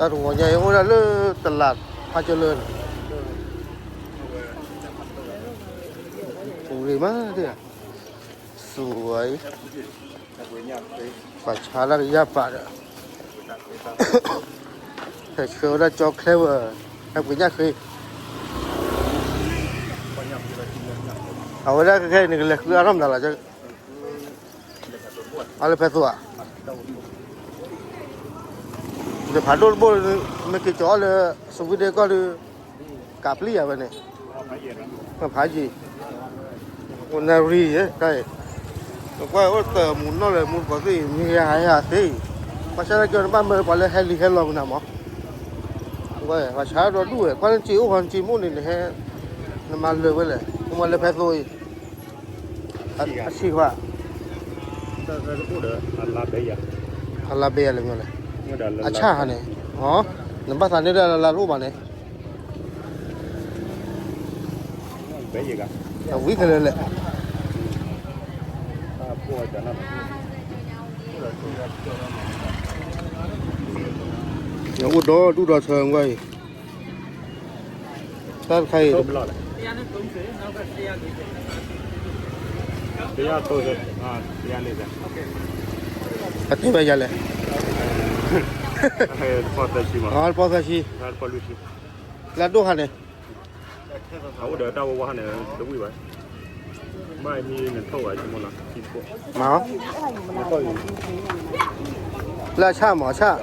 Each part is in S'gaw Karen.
တၢ်တဝီၤညါအံၤ အိၣ်ဒၣ်လၢတလးဖးကၢလၢန့ၣ်, ပူၤရ့ၣ်မး, စူၤဝဲအံၤ, ပှၤဆါတၢ်ကယၢ်ပာ်ဒီး ဟဲဆှၢဝဲဒၣ်ကၠီချဲဝဲ, ဟဲပှ့ၤညၣ်ဃ့, အဝဲဒၣ်ခဲခဲအံၤန့ၣ် ကလဲၤဃုအါထီၣ်မတၤလီၤ, အလၢဖဲသိးဧါ, ဒီးဖးဒိၣ်တဘိၣ်, မ့ၢ်က့ၤကၠီအီၤလၢ စဝံဒ့ကီၢ်ဒီး ကးပျံၤယၤဝဲန့ၣ်, ဖးယံၤ, အိၣ်နၣ်ရံၣ်ယဲတၢ်အံၤ, နကွၢ်အိၣ်တၢ်မူနီၢ်လၢမူတကိးသ့ၣ်အံၤ မ့ၢ်ဟဲဟးဟဲဟးသ့အံၤ, ဘၣ်ဆၣ်တၢ်ကၠီနဘၣ်မၢပှၤလၢဟဲလံၤဟဲလီၤကနၣ်မး, ပှၤဆါဒီဒူၣ်ဝဲ, ကွၢ်နစ့အိၣ်ဃီနစ့မိၣ်န့ၣ် နဟဲ, နမၤလၢာ်ဝဲလဲၣ်, နမၤလၢာ်ဖဲသိးအံၤ အဆံးဘၣ်, အလါဘဲယၤလဲၣ်မ့ၢ်လဲၣ်, အဆၣ်ဟါန့ၣ်, နဘၣ်သးန့ၢ်ဒၣ်လၢလါတအိၣ်ဘၣ်န့ၣ်, အဝံၤကလဲၤလဲၣ်, အိၣ်ဒီဒူၣ်ဒီထၢကွၢ်အံၤ တၢ်တခါအံၤ, အတဲဝဲယၤလဲၣ်, တပီသၢဆံ, လၢအဒိၣ်ခါန့ၣ်, အအိၣ်ဒီးတၢ်ဝဲဝါန့ၣ် တဝံၣ်ဘၣ်, မ့ၢ်နထီၣ်ဝဲမ့ၢ်လီၤ, မ့ၢ်, လၢအဆၣ်မး အဆၣ်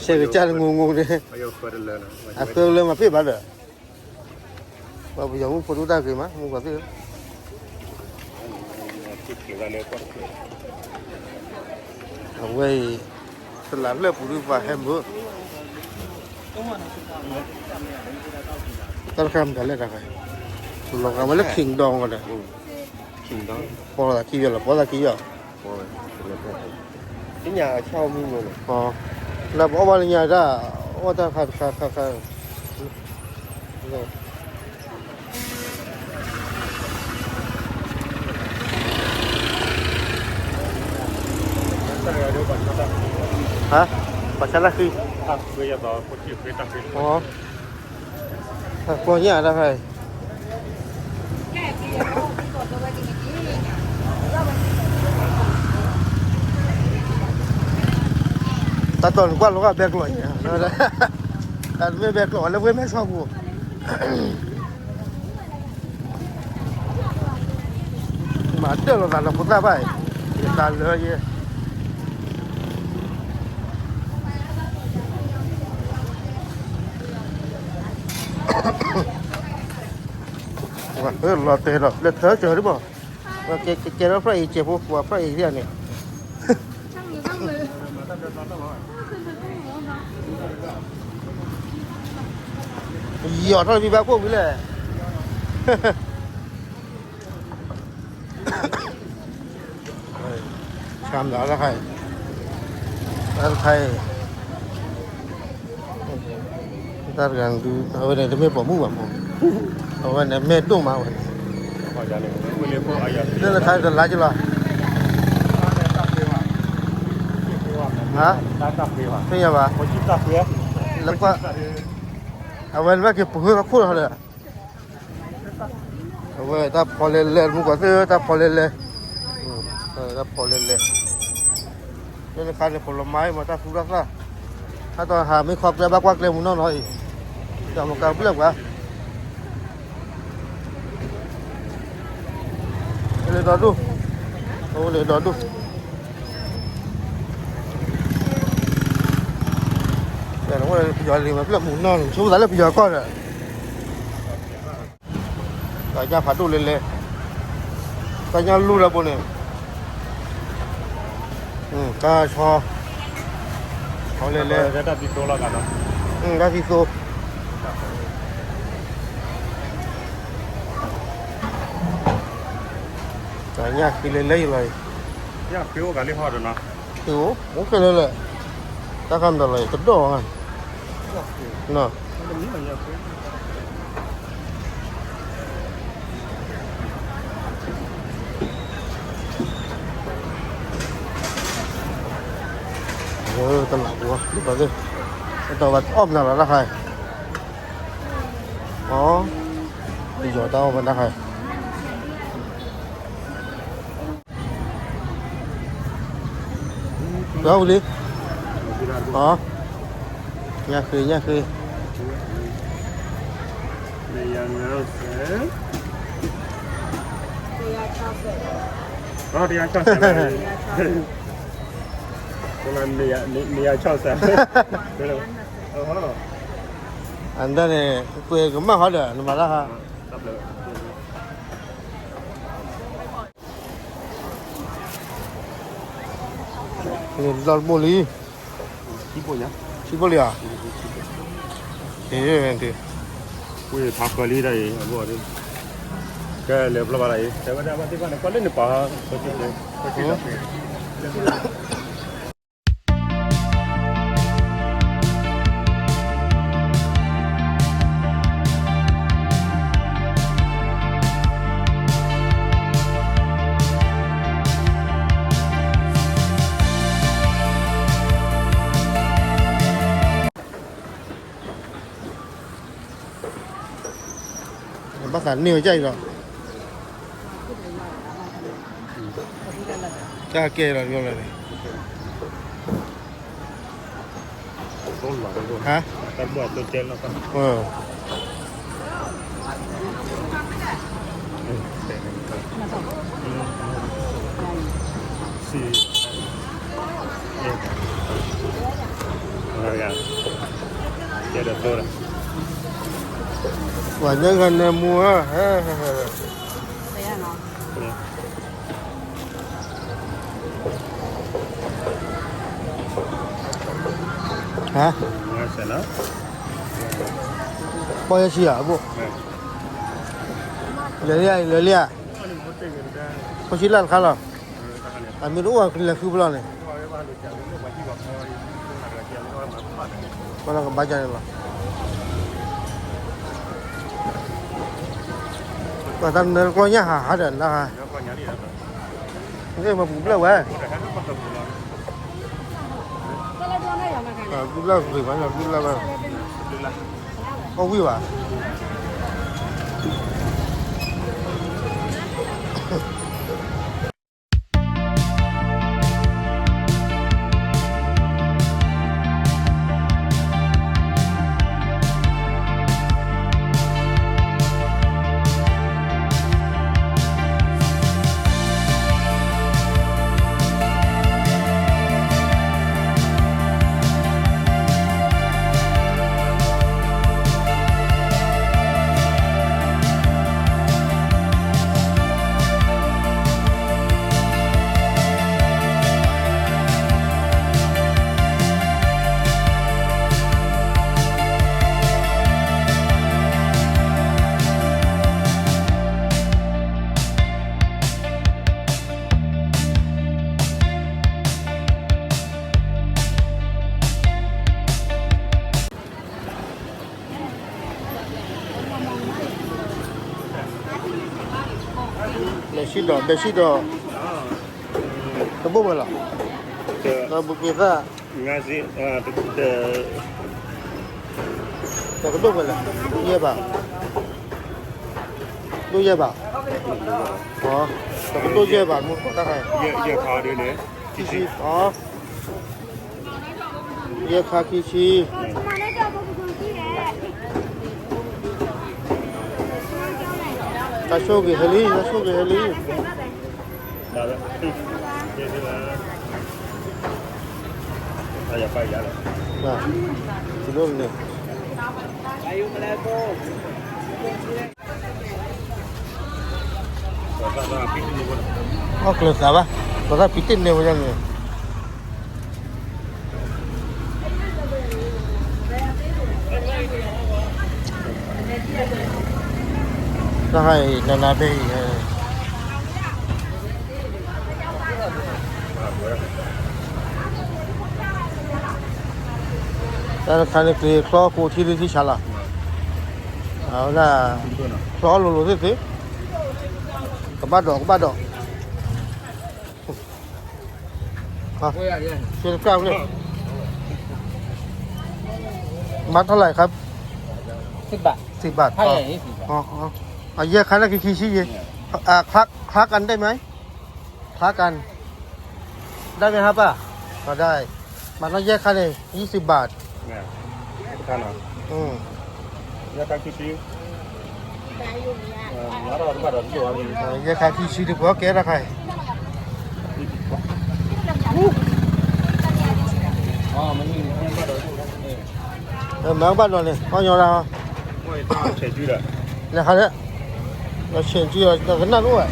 ဆဲးကစၢ်တငိုငိုန့ၣ်, အဃၢလၢမၤပ့ၢ်ဘၣ်ဒီး, ပယီၤမုၣ်ဖိဒိၣ်တၢ်ဂ့ၤမး မုၢ်ပှၤသ့ၣ်ဧၢ, အဝဲအံၤ, တလးဖျၢၣ်ပူၤဒုပှၤဟဲမုာ်, တၢ်တခါမတၤလဲၣ်တခါ, လီၤဂာ်ဝဲလၢ Kingdom ဒီး, ပီသးခံယီၤလီၤ ပီသးခံယီၤ သ့ၣ်ညါအဆၣ်အိၣ်မံၤမ့ၢ်န့ၣ်, လၢပအီၣ်ဘၣ်လၢညါတၢ်, အီၣ်တၢ်ခါတခါခါခါ, ဟါ, ပှၤဆါတၢ်ဃံ, အီ, ကျီညၣ်တၢ်ဖဲ တၢ်တီၢ်နကွၢ်လီၤဂာ်ဘဲကျိးအံၤ, တၢ်တမ့ၢ်ဘဲကျိးလၢဝ့ၢ်မဲဆီးပူၤ, မၤတၢ်လီၤသးလၢဖိသၣ်ဘၣ်အံၤ, ယသးလၢယဲ လီၤတဲာ်ဒီး လၢထၢကၢၤဒ်ဘၣ်, ကဲကဲထီၣ်ဖျၢၣ်အံၤ ကဲဖိကွၢ်ဖျၢၣ်အံၤဒ်န့ၣ်, ယီၤထီၣ်တမံၤဘၣ်ခိၣ်ဝံၤလဲၣ်. ဆၣ်မတၤတၢ်ခါအံၤ, တၢ်တခါအံၤ, တၢ်တဂၤဒုး အဝဲန့ၣ်တမ့ၢ်ပိာ်မုၣ်ဘၣ်မး, အဝဲန့ၣ်မ့ၢ်ဒိၣ်မးဝဲန့ၣ်, လၢတခါတလါကလီၤ, ဟါ, သ့ၣ်ညါဘၣ်, လၢကွၢ်, အဝဲန့ၣ်ဘၣ်က့ၤပှ့ၤဝဲခိၣ်လီၤဒီး အဝဲတၢ်ဖီလဲၤလဲၤ မုၢ်ကီၢ်သ့ၣ်ဧၢ တၢ်ဖီလဲၤလဲၤ, တၢ်ဖီလဲၤလဲၤ, လၢတခါန့ၣ် ပလီၤမါအံၤမ့ၢ်တၢ်သူတၢ်သၣ်, ဟဲတီၢ်ဟးမ့ၢ်ခီကျဲဘၣ်ကွၢ်ကျဲမုၢ်နီၢ်နီၢ်အံၤ, တၢ်မကၤဘျဲၣ်ပှၤ, အိၣ်လၢဒီဒူၣ်, အိၣ်လၢဒီဒူၣ် ပယီၤလံၤမးဖျၢၣ်မုၢ်နီၢ်န့ၣ် ဆိပသးလၢပယီၤကီၢ်ဒီး တၢ်ညၣ်ဖးဒိၣ်လဲၤလဲၤ, တၢ်ညၣ်လူၢ်လၢဘိန့ၣ်, တၢ်ဆီ, ဆီလဲၤလဲၤ, တၢ်သံသိ, တၢ်ညၣ်ဃ့လဲၤလဲၤယလီၤအံၤ, ဃ့အိၣ်, အိၣ်ခဲလၢာ်လၢာ်, တၢ်ခါမတၤလီၤအံၤ ကဒီၣ်ဧါ, နီၤ တမံၤမံၤညါဃ့, တၢ် တလးပူၤ, တတီၤဘၣ်အီၣ်မနုၤလီၤတၢ်ခါ, အီ, ပယီၤတၢ်အီၣ်မနုၤတၢ်ခါ, လီၤဝံၤလံ, အီ, ညၣ်ဃ့, ညၣ်ဃ့, မ့ၢ်ယၤငါးဆယ်, အီ, တစ်ရာခြောက်ဆယ်, တစ်ရာခြောက်ဆယ်, နှစ်ရာခြောက်ဆယ်, အီ, အတၢ်န့ၣ် ကွဲကမၣ်ဟီဒီး နမၤတၢ်ဟါ, လီၤတဘိလံ, ထံဘိလံဧါ, ဝ့ၢ်ဖးဖၢလံတၢ်အံၤ, အဘိ, ကဲလဲၤဖျီဘၣ်တၢ်အံၤ, တဲဝဲဒၣ်ဘၣ်သ့ၣ်တဖၣ်န့ၣ် ကွၢ်လၢနပာ်, ဘၣ်သးန့ၢ်ဝဲဒ်အံၤလီၤ, တၢ်ကဲလီၤ, ဟါ, ပှၤညါဂၤနၢမူဧၢ, ဟါ, ပှၤယၤဆံယၤအဘိ, လဲၤလံဧါ, လဲၤလံဧါ, ဖိဆံးလၢ်တခါလီၤ, အမ့ၢ်တအိၣ်လဲၤဃုဖျီန့ၣ် ပှၤလၢကဘၣ်ကန့ၣ်လီၤ, ပှၤတၢ်နၢတကျီညၣ်ဟးဟးဒီးနၤ, မ့ၢ်ပူၤဘျၢၣ်ဝဲ, ဘျၢၣ်ဂ့ၤဘၣ်, ဘျၢၣ်ဘၣ်, အီၣ်ဝံၣ်ဘၣ်. ဘဲၣ်ဆံၣ်ဒီး, ဘဲၣ်ဆံၣ်ဒီး, တဘိၣ်ဝဲလီၤ, ဒီးဘူးက့ၤသၣ်, ဒီးကဒိၣ်ဝဲလဲၣ်, ယဲၢ်ဘး, ဒိၣ်ယဲၢ်ဘး, ဒီးကဒိၣ်ယဲၢ်ဘး မူကီၢ်တၢ်ခါ, ခံဆံ, အီ ယဲၢ်ခါခံဆံ, တၢ်ဆိၣ်ဂ့ၤဟဲလံ, တၢ်ဆိၣ်ဂ့ၤဟဲလံ, တလိၣ်န့ၣ်, အီၣ်ကျၢၤသးဘၣ်, ပှၤသၣ်ဖံးတ့ၢ်န့ၢ်ဝဲဒၣ်န့ၣ် တၢ်ဟါအံၤ နနါဘဲအံၤ, တၢ်တခါန့ၣ် က့ၤချီကိးထံလၢထံဆးလီၤ, အဝဲဒၣ် ချီလိၤလိၤသ့ၣ်သ့ၣ်, ကဘၣ်ဒိး ကဘၣ်ဒိး, ဆ့တကၣ်ဖျၢၣ်, มัดเท่าไหร่ครับ สิบบาท สิบบาท อ๋อ อ๋อ เอาแยกคันละกี่ขีดชี้เยอะ อ่า คลัก คลักกันได้ไหม คลักกัน ได้ไหมครับป้า ก็ได้ มันต้องแยกคันเลย ยี่สิบบาท เนี่ย คันเหรอ อืม แยกคันคิดสิ เออ แยกคันคิดสิ ดีกว่าแกะละใคร อ๋อ มันมี မၤကဘၣ်ဒီးန့ၣ် ပှၤညီလၢ လဲၤခါလဲၣ် ဒီးဆဲးကံဒီး ကနၣ်အိၣ်ဝဲ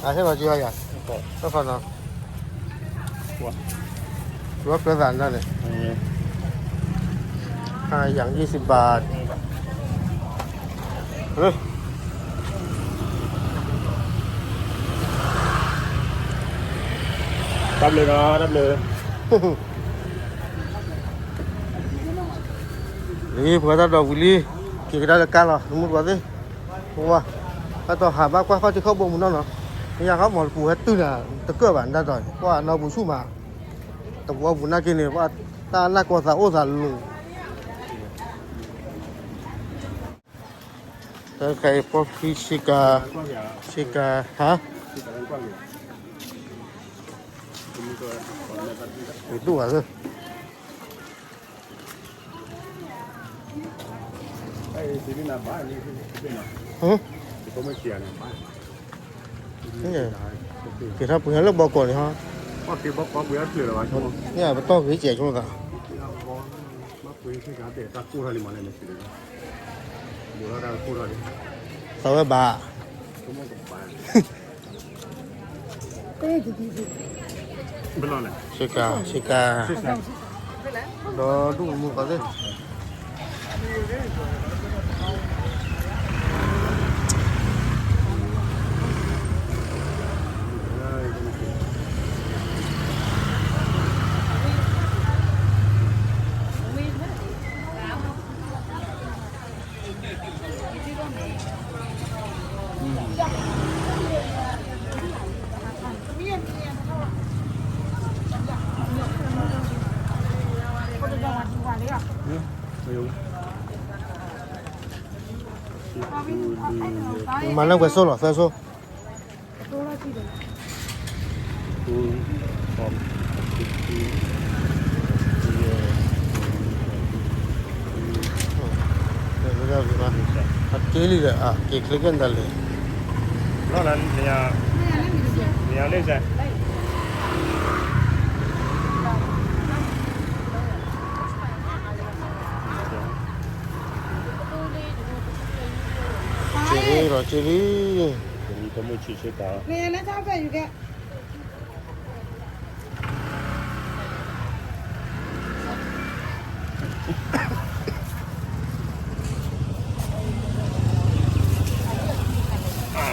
အဟဲဘၣ်ကံယၤ တခီနီၤ ဝဲကျဲသးန့ၣ် อย่างยี่สิบบาท တပ်လေနီၤ တပ်လေ လံ ပှၤတၢ်ဒီးဝံၤလံ က့ၤကဒါလၢကါလီၤ နမူတပှၤသ့ၣ် ပဝါ တၢ်တီၢ်ဟးဘၣ်ကွၢ်ခီၣ်ထံခီၣ်ဘိမူနီၢ်နီၤ မ့ၢ်ယါခီမီၤတပူၤဟဲတုၤနၤ တကၢၣ်ဘၣ်နတၢ်တီၢ် ကွၢ်နီၢ်ပူၤဆူၣ်မး တဝီပူၤနာ်က့န့ၣ် ပှၤတၢ်နၢ်ကီၢ်သးအိၣ်သးလိၤ တၢ်ခါအံၤပီၢ်ဖံဆ့ကၤ ဆ့ကၤ ဟါ ဒိၣ်ဘၣ်သၢ ဟမ် က့ၤထီၣ်ပှ့ၤလၢဘီကီးန့ၣ်ဟီ ပတီၢ်ဂ့ၤကဲးဆိသး သးဝဲဘၣ် ဆ့ကၤ ဆ့ကၤ ဒီးဒူၣ်မူကီးသ့ၣ် မၤလၢဝဲဆိလီၤ သၢဆိ အက့လံဒီး အက့ချ့က့ၤဒၣ်လဲာ် လီၤလၢ နယၤလၢစဲ က့လံဒီး က့လံ ကမုၢ်ဆံးဆ့ကၤ ပ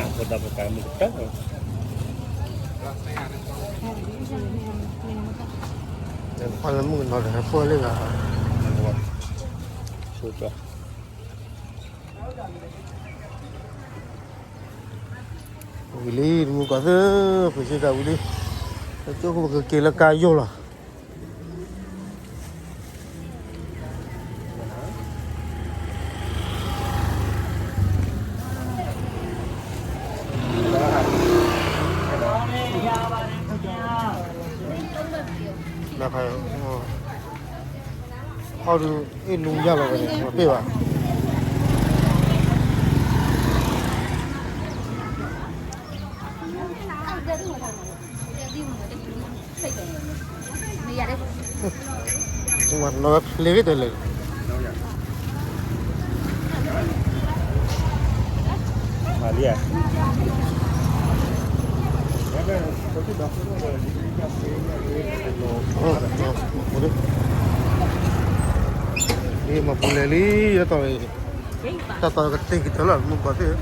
ဒၣ်ပကးမုၢ်ကတၢၢ် ပှၤလၢမုၢ်ကနီၤဒီး ဟဲပၢၢ်လၢဂၤ ဆိကီ ဝံၤလံ တမူကီးသ့ၣ် ပှ့ၤစ့ကၤဝံၤလံ ကၠိခိၣ်ပကက့ၤလၢကါယိၢ်လီၤ နဖး ဟီဒုး အ့ၣ်လူယၢ်လီၤဝဲန့ၣ် မၤပ့ၢ်ဘၣ် မၤနီၢ်ဖျ့က့ၤတလဲၣ် မၤလံဧါ မၤပူၤလဲၣ်လံ ယတီၢ် တၢ်တီၢ်ကတ့ၢ်ကတၢၢ်လီၤ မုၢ်ကီးသ့ၣ်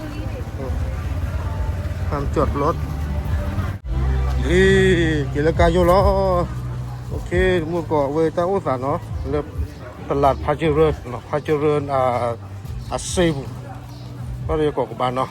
ဟမ်ကၠီၣ်ပျီ လံ က့ၤလၢကါယိၢ်လီၤ OK မုၢ်ကီးဝဲတၢ်အိၣ်သးနီၤ လၢ ตลาดพระเจริญနီၤ พระเจริญ အ အစ့ပူၤ ဘၣ်လၢယကိးကဘၣ်နီၤ